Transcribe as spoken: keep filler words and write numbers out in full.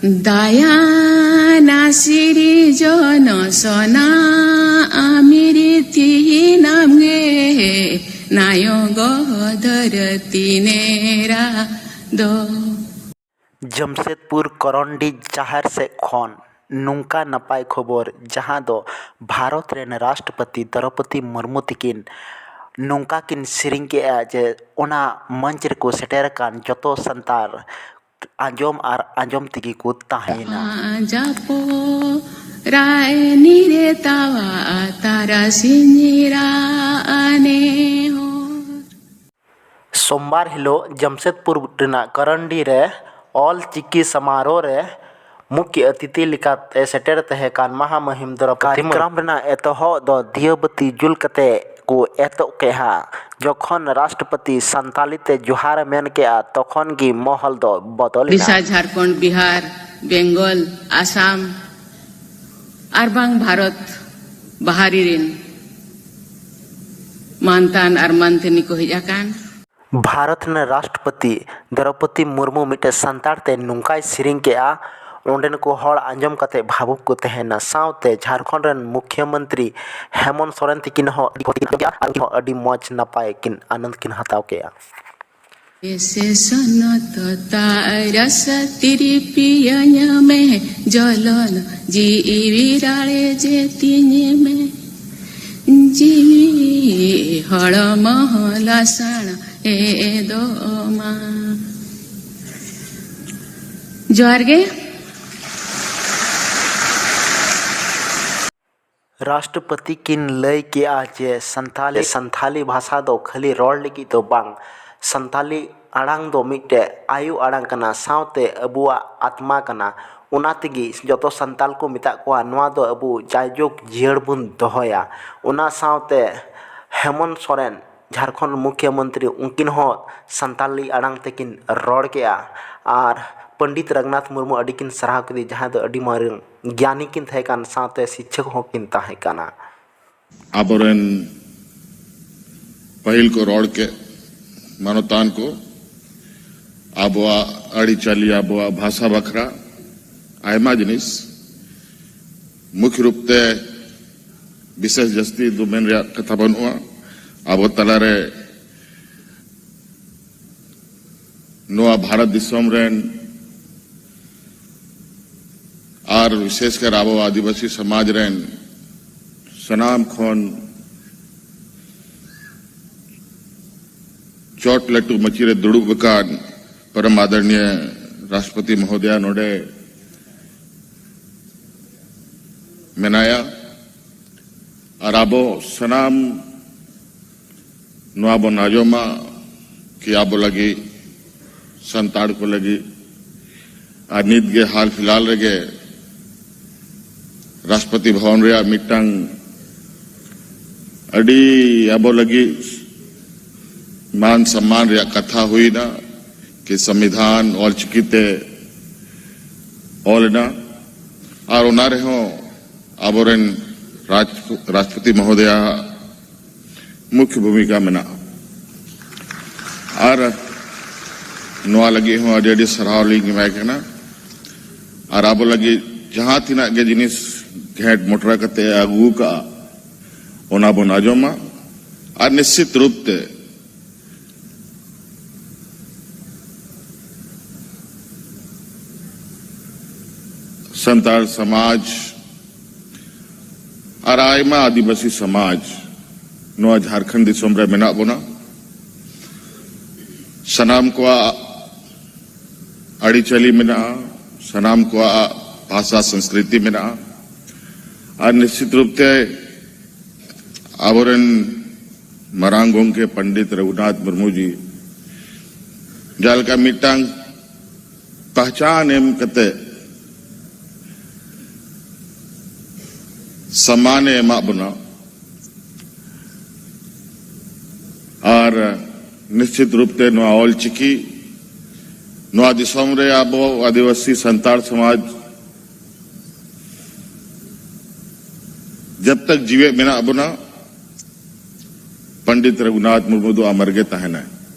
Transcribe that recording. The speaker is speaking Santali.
ᱫᱟᱭᱟᱱᱟ ᱥᱤᱨᱡᱚᱱ ᱥᱚᱱᱟ ᱟᱢᱤᱨᱤᱛᱤ ᱱᱟᱢᱜᱮ ᱱᱟᱭᱚᱜ ᱫᱷᱟᱹᱨᱛᱤ ᱱᱮᱨᱟ ᱫᱚ᱾ ᱡᱟᱢᱥᱮᱫᱽᱯᱩᱨ ᱠᱚᱨᱚᱱᱰᱤ ᱡᱟᱦᱮᱨ ᱥᱮᱫ ᱠᱷᱚᱱ ᱱᱚᱝᱠᱟ ᱱᱟᱯᱟᱭ ᱠᱷᱚᱵᱚᱨ, ᱡᱟᱦᱟᱸ ᱫᱚ ᱵᱷᱟᱨᱚᱛ ᱨᱮᱱ ᱨᱟᱥᱴᱨᱚᱯᱚᱛᱤ ᱫᱨᱚᱣᱯᱚᱫᱤ ᱢᱩᱨᱢᱩ ᱛᱤᱠᱤᱱ ᱱᱚᱝᱠᱟ ᱠᱤᱱ ᱥᱮᱨᱮᱧ ᱠᱮᱜᱼᱟ ᱡᱮ ᱚᱱᱟ ᱢᱚᱧᱪ ᱨᱮᱠᱚ ᱥᱮᱴᱮᱨ ᱟᱠᱟᱱ ᱡᱚᱛᱚ ᱥᱟᱱᱛᱟᱲ ᱟᱸᱡᱚᱢ ᱟᱨ ᱟᱸᱡᱚᱢ ᱛᱮᱜᱮ ᱠᱚ ᱛᱟᱦᱮᱸᱭᱮᱱᱟ᱾ ᱡᱟᱯᱚ ᱨᱟᱭ ᱱᱤᱨᱮ ᱛᱟᱣᱟ ᱛᱟᱨᱟᱥᱤᱧ ᱨᱟᱜ ᱱᱮᱦᱚᱨ᱾ ᱥᱳᱢᱵᱟᱨ ᱦᱤᱞᱳᱜ ᱡᱟᱢᱥᱮᱫᱽᱯᱩᱨ ᱨᱮᱱᱟᱜ ᱠᱚᱨᱚᱱᱰᱤ ᱨᱮ ᱚᱞ ᱪᱤᱠᱤ ᱥᱟᱢᱟᱨᱳᱦ ᱨᱮ ᱢᱩᱠᱷᱭᱟᱹ ᱚᱛᱤᱛᱷᱤ ᱞᱮᱠᱟᱛᱮ ᱥᱮᱴᱮᱨ ᱛᱟᱦᱮᱸ ᱠᱟᱱ ᱢᱟᱦᱟ ᱢᱩᱦᱤᱢ ᱫᱨᱚᱣᱯᱚᱫᱤ ᱢᱩᱨᱢᱩ᱾ ᱠᱟᱨᱭᱚᱠᱨᱚᱢ ᱨᱮᱱᱟᱜ ᱮᱛᱚᱦᱚᱵ ᱫᱚ ᱫᱤᱭᱟᱹᱵᱟᱹᱛᱤ ᱡᱩᱞ ᱠᱟᱛᱮ ᱠᱚ ᱮᱛᱚᱦᱚᱵ ᱠᱮᱫᱼᱟ᱾ ᱡᱚᱠᱷᱚᱱ ᱨᱟᱥᱴᱨᱚᱯᱚᱛᱤ ᱥᱟᱱᱛᱟᱞᱤ ᱛᱮ ᱡᱚᱦᱟᱨ ᱮ ᱢᱮᱱ ᱠᱮᱫᱼᱟ, ᱛᱚᱠᱷᱚᱱ ᱜᱮ ᱢᱚᱦᱚᱞ ᱫᱚ ᱵᱚᱫᱚᱞ ᱮᱱᱟ᱾ ᱳᱰᱤᱥᱟ, ᱡᱷᱟᱲᱠᱷᱚᱸᱰ, ᱵᱤᱦᱟᱨ, ᱵᱮᱝᱜᱚᱞ, ᱟᱥᱟᱢ ᱟᱨ ᱵᱟᱝ ᱵᱷᱟᱨᱚᱛ ᱵᱟᱦᱟᱨᱤ ᱨᱮᱱ ᱢᱟᱱᱛᱟᱱ ᱟᱨ ᱢᱟᱱᱛᱟᱹᱱᱤ ᱠᱚ ᱦᱮᱡ ᱟᱠᱟᱱ᱾ ᱵᱷᱟᱨᱚᱛ ᱨᱮᱱ ᱨᱟᱥᱴᱨᱚᱯᱚᱛᱤ ᱫᱨᱚᱣᱯᱚᱫᱤ ᱢᱩᱨᱢᱩ ᱢᱤᱫᱴᱮᱱ ᱥᱟᱱᱛᱟᱲ ᱛᱮ ᱱᱚᱝᱠᱟᱭ ᱥᱮᱨᱮᱧ ᱠᱮᱜᱼᱟ, ᱚᱸᱰᱮᱱ ᱠᱚ ᱦᱚᱲ ᱟᱸᱡᱚᱢ ᱠᱟᱛᱮ ᱵᱷᱟᱵᱩᱠ ᱠᱚ ᱛᱟᱦᱮᱸᱱᱟ᱾ ᱥᱟᱶᱛᱮ ᱡᱷᱟᱲᱠᱷᱚᱸᱰ ᱨᱮᱱ ᱢᱩᱠᱷᱭᱟᱹ ᱢᱚᱱᱛᱨᱤ ᱦᱮᱢᱚᱱᱛ ᱥᱚᱨᱮᱱ ᱛᱤᱠᱤᱱ ᱦᱚᱸ ᱟᱹᱰᱤ ᱠᱚ ᱟᱨ ᱩᱱᱠᱤᱱ ᱦᱚᱸ ᱟᱹᱰᱤ ᱢᱚᱡᱽ ᱱᱟᱯᱟᱭ ᱠᱤᱱ ᱟᱱᱚᱱᱫ ᱠᱤᱱ ᱦᱟᱛᱟᱣ ᱠᱮᱜᱼᱟ᱾ ᱥᱮᱥᱚᱱᱚᱛ ᱛᱟᱨᱟᱥ ᱛᱤᱨᱯᱤᱭᱟᱹᱧ ᱢᱮ, ᱡᱚᱞᱚᱱ ᱡᱤᱣᱤ ᱨᱟᱲᱮᱡᱮ ᱛᱤᱧ ᱢᱮ᱾ ᱡᱤᱣᱤ ᱦᱚᱲᱢᱚ ᱞᱟᱥᱟᱲ ᱮᱫᱚᱢᱟ᱾ ᱡᱚᱦᱟᱨ ᱜᱮ᱾ ᱨᱟᱥᱴᱨᱚᱯᱚᱛᱤ ᱠᱤᱱ ᱞᱟᱹᱭ ᱠᱮᱜᱼᱟ ᱡᱮ ᱥᱟᱱᱛᱷᱟᱞᱤ, ᱥᱟᱱᱛᱷᱟᱞᱤ ᱵᱷᱟᱥᱟ ᱫᱚ ᱠᱷᱟᱹᱞᱤ ᱨᱚᱲ ᱞᱟᱹᱜᱤᱫ ᱫᱚ ᱵᱟᱝ, ᱥᱟᱱᱛᱷᱟᱞᱤ ᱟᱲᱟᱝ ᱫᱚ ᱢᱤᱫᱴᱮᱡ ᱟᱭᱳ ᱟᱲᱟᱝ ᱠᱟᱱᱟ, ᱥᱟᱶᱛᱮ ᱟᱵᱚᱣᱟᱜ ᱟᱛᱢᱟ ᱠᱟᱱᱟ᱾ ᱚᱱᱟ ᱛᱮᱜᱮ ᱡᱚᱛᱚ ᱥᱟᱱᱛᱟᱞ ᱠᱚ ᱢᱮᱛᱟᱜ ᱠᱚᱣᱟ, ᱱᱚᱣᱟ ᱫᱚ ᱟᱵᱚ ᱡᱟᱭᱡᱩᱜᱽ ᱡᱤᱭᱟᱹᱲ ᱵᱚᱱ ᱫᱚᱦᱚᱭᱟ᱾ ᱚᱱᱟ ᱥᱟᱶᱛᱮ ᱦᱮᱢᱚᱱᱛ ᱥᱚᱨᱮᱱ, ᱡᱷᱟᱲᱠᱷᱚᱸᱰ ᱢᱩᱠᱷᱭᱟᱹ ᱢᱚᱱᱛᱨᱤ, ᱩᱱᱠᱤᱱ ᱦᱚᱸ ᱥᱟᱱᱛᱟᱞᱤ ᱟᱲᱟᱝ ᱛᱮᱠᱤᱱ ᱨᱚᱲ ᱠᱮᱜᱼᱟ᱾ ᱟᱨ ᱯᱚᱱᱰᱤᱛ ᱨᱟᱹᱜᱷᱩᱱᱟᱛᱷ ᱢᱩᱨᱢᱩ ᱟᱹᱰᱤ ᱠᱤᱱ ᱥᱟᱨᱦᱟᱣ ᱠᱮᱫᱮ, ᱡᱟᱦᱟᱸᱭ ᱫᱚ ᱟᱹᱰᱤ ᱢᱟᱨᱟᱝ ᱜᱮᱭᱟᱱᱤ ᱠᱤᱱ ᱛᱟᱦᱮᱸ ᱠᱟᱱ, ᱥᱟᱶᱛᱮ ᱥᱤᱠᱪᱷᱚᱠ ᱦᱚᱸᱠᱤᱱ ᱛᱟᱦᱮᱸ ᱠᱟᱱᱟ᱾ ᱟᱵᱚᱨᱮᱱ ᱯᱟᱹᱦᱤᱞ ᱠᱚ ᱨᱚᱲ ᱠᱮᱫ ᱢᱟᱱᱚᱛᱟᱱ ᱠᱚ ᱟᱵᱚᱣᱟᱜ ᱟᱹᱨᱤᱪᱟᱹᱞᱤ, ᱟᱵᱚᱣᱟᱜ ᱵᱷᱟᱥᱟ ᱵᱟᱠᱷᱨᱟ ᱟᱭᱢᱟ ᱡᱤᱱᱤᱥ, ᱢᱩᱠᱷ ᱨᱩᱯ ᱛᱮ ᱵᱤᱥᱮᱥ ᱡᱟᱹᱥᱛᱤ ᱫᱚ ᱢᱮᱱ ᱨᱮᱭᱟᱜ ᱠᱟᱛᱷᱟ ᱵᱟᱹᱱᱩᱜᱼᱟ᱾ ᱟᱵᱚ ᱛᱟᱞᱟᱨᱮ ᱱᱚᱣᱟ ᱵᱷᱟᱨᱚᱛ ᱫᱤᱥᱚᱢ ᱨᱮᱱ ᱟᱨ ᱵᱤᱥᱮᱥ ᱠᱟᱨ ᱟᱵᱚ ᱟᱹᱫᱤᱵᱟᱹᱥᱤ ᱥᱚᱢᱟᱡᱽ ᱨᱮᱱ ᱥᱟᱱᱟᱢ ᱠᱷᱚᱱ ᱪᱚᱴ ᱞᱟᱹᱴᱩ ᱢᱟᱹᱪᱤ ᱨᱮ ᱫᱩᱲᱩᱵ ᱟᱠᱟᱱ ᱯᱚᱨᱚᱢ ᱟᱫᱚᱨᱱᱤᱭ ᱨᱟᱥᱴᱨᱚᱯᱚᱛᱤ ᱢᱚᱦᱳᱫᱚᱭᱟ ᱱᱚᱰᱮ ᱢᱮᱱᱟᱭᱟ᱾ ᱟᱨ ᱟᱵᱚ ᱥᱟᱱᱟᱢ ᱱᱚᱣᱟ ᱵᱚᱱ ᱟᱸᱡᱚᱢᱟ ᱠᱤ ᱟᱵᱚ ᱞᱟᱹᱜᱤᱫ, ᱥᱟᱱᱛᱟᱲ ᱠᱚ ᱞᱟᱹᱜᱤᱫ, ᱟᱨ ᱱᱤᱛ ᱜᱮ ᱦᱟᱞ ᱯᱷᱤᱞᱦᱟᱞ ᱨᱮᱜᱮ ᱨᱟᱥᱴᱨᱚᱯᱚᱛᱤ ᱵᱷᱚᱵᱚᱱ ᱨᱮᱭᱟᱜ ᱢᱤᱫᱴᱟᱝ ᱟᱹᱰᱤ ᱟᱵᱚ ᱞᱟᱹᱜᱤᱫ ᱢᱟᱱ ᱥᱚᱢᱢᱟᱱ ᱨᱮᱭᱟᱜ ᱠᱟᱛᱷᱟ ᱦᱩᱭᱱᱟ ᱠᱤ ᱥᱚᱝᱵᱤᱫᱷᱟᱱ ᱚᱞᱪᱤᱠᱤ ᱛᱮ ᱚᱞ ᱮᱱᱟ᱾ ᱟᱨ ᱚᱱᱟ ᱨᱮᱦᱚᱸ ᱟᱵᱚᱨᱮᱱ ᱨᱟᱡᱽ-, ᱨᱟᱥᱴᱨᱚᱯᱚᱛᱤ ᱢᱚᱦᱳᱫᱚᱭᱟ ᱢᱩᱠᱷᱭᱚ ᱵᱷᱩᱢᱤᱠᱟ ᱢᱮᱱᱟᱜᱼᱟ᱾ ᱟᱨ ᱱᱚᱣᱟ ᱞᱟᱹᱜᱤᱫ ᱦᱚᱸ ᱟᱹᱰᱤ ᱟᱹᱰᱤ ᱥᱟᱨᱦᱟᱣ ᱞᱤᱧ ᱮᱢᱟᱭ ᱠᱟᱱᱟ᱾ ᱟᱨ ᱟᱵᱚ ᱞᱟᱹᱜᱤᱫ ᱡᱟᱦᱟᱸ ᱛᱤᱱᱟᱹᱜ ᱜᱮ ᱡᱤᱱᱤᱥ ᱜᱷᱮᱸᱴ ᱢᱚᱴᱨᱟ ᱠᱟᱛᱮ ᱟᱹᱜᱩ ᱠᱟᱜᱼᱟ, ᱚᱱᱟ ᱵᱚᱱ ᱟᱸᱡᱚᱢᱟ᱾ ᱟᱨ ᱱᱤᱥᱪᱤᱛ ᱨᱩᱯ ᱛᱮ ᱥᱟᱱᱛᱟᱲ ᱥᱚᱢᱟᱡᱽ ᱟᱨ ᱟᱭᱢᱟ ᱟᱹᱫᱤᱵᱟᱹᱥᱤ ᱥᱚᱢᱟᱡᱽ ᱱᱚᱣᱟ ᱡᱷᱟᱲᱠᱷᱚᱸᱰ ᱫᱤᱥᱚᱢ ᱨᱮ ᱢᱮᱱᱟᱜ ᱵᱚᱱᱟ᱾ ᱥᱟᱱᱟᱢ ᱠᱚᱣᱟᱜ ᱟᱹᱨᱤᱪᱟᱹᱞᱤ ᱢᱮᱱᱟᱜᱼᱟ, ᱥᱟᱱᱟᱢ ᱠᱚᱣᱟᱜ ᱵᱷᱟᱥᱟ ᱥᱚᱝᱥᱠᱨᱤᱛᱤ ᱢᱮᱱᱟᱜᱼᱟ᱾ ᱟᱨ ᱱᱤᱥᱪᱤᱛ ᱨᱩᱯ ᱛᱮ ᱟᱵᱚᱨᱮᱱ ᱢᱟᱨᱟᱝ ᱜᱚᱢᱠᱮ ᱯᱚᱱᱰᱤᱛ ᱨᱚᱜᱷᱩᱱᱟᱛᱷ ᱢᱩᱨᱢᱩ ᱡᱤ ᱡᱟᱦᱟᱸ ᱞᱮᱠᱟ ᱢᱤᱫᱴᱟᱝ ᱯᱟᱦᱪᱟᱱ ᱮᱢ ᱠᱟᱛᱮ ᱥᱚᱢᱢᱟᱱᱮ ᱮᱢᱟᱜ ᱵᱚᱱᱟ, ᱟᱨ ᱱᱤᱥᱪᱤᱛ ᱨᱩᱯ ᱛᱮ ᱱᱚᱣᱟ ᱚᱞᱪᱤᱠᱤ ᱱᱚᱣᱟ ᱫᱤᱥᱚᱢ ᱨᱮ ᱟᱵᱚ ᱟᱹᱫᱤᱵᱟᱹᱥᱤ ᱥᱟᱱᱛᱟᱲ ᱥᱚᱢᱟᱡᱽ ᱡᱟᱵ ᱛᱟᱠ ᱡᱤᱣᱮᱫ ᱢᱮᱱᱟᱜ ᱵᱚᱱᱟ, ᱯᱚᱱᱰᱤᱛ ᱨᱚᱜᱷᱩᱱᱟᱛᱷ ᱢᱩᱨᱢᱩ ᱫᱚ ᱟᱢᱟᱨ ᱜᱮ ᱛᱟᱦᱮᱱᱟᱭ᱾